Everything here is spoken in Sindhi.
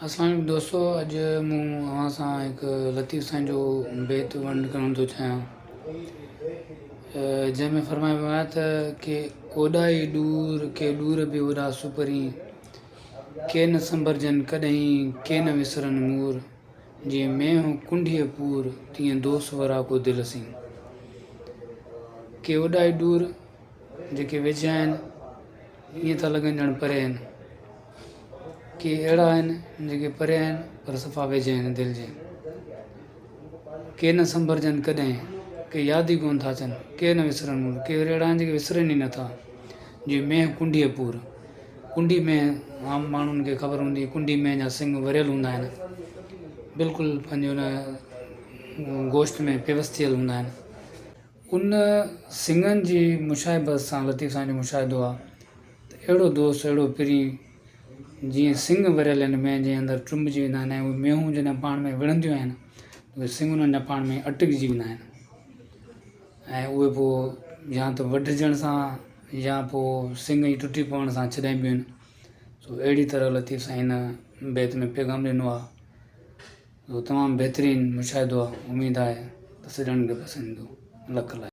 السلام عليڪم دوستو اڄ مون اوهان سان هڪ لطيف سائين جو بيت ونڊ ڪرڻ ٿو چاهيان جنهن ۾ فرمايو ويو آهي ته ڪي اوڏا ئي ڏور ڪي ڏور به اوڏا سپرين ڪي نه سنڀرجن ڪڏهين ڪي نه وسرن مور جيئن مينهن ڪنڍيء پور تيئن دوس وراڪو دل سين ڪي اوڏا ئي ڏور جيڪي ويجها آهن ائين ٿا لڳن ڄڻ پري آهن. ڪي اهڙا آهن جيڪي پري آهن پر صفا ويجها آهن دل جي. ڪي نه سنڀرجن ڪڏهن، ڪي ياد ئي ڪونه ٿا اچن، ڪي نه وسرن مون، ڪي وري اهڙا آهن جيڪي وسرن ئي نٿا. جيئن مينهن ڪنڍيء پور. ڪنڍي مينهن عام ماڻهن کي خبر هوندي ڪنڍي مينهن جا سڱ وريل هوندا آهن. بلڪل پنهنجي ان گوشت ۾ پيوست ٿيل هوندا آهن. ان سڱن جي مشاهبت سان لطيف سائين جو مشاهدو آ ته اهڙو دوست اهڙو پرين جيئن سڱ وريل آهن مينهن جي اندر ٽنبجي ويندا آهن ۽ اهي مينهون جڏهن پاڻ ۾ وڙهنديون آهن ته اهي سڱ انهن جا پاڻ ۾ اٽڪجي ويندا آهن ۽ اهي پوء يا ته وڍجڻ سان يا پوء سڱ ئي ٽٽي پوڻ سان ڇڏائبيون آهن سو اهڙي طرح لطيف سائين هن بيت ۾ پيغام ڏنو آ. اهو تمام بهترين مشاهدو آ اميد آهي ته سڄڻن کي پسند ايندو لک لائق.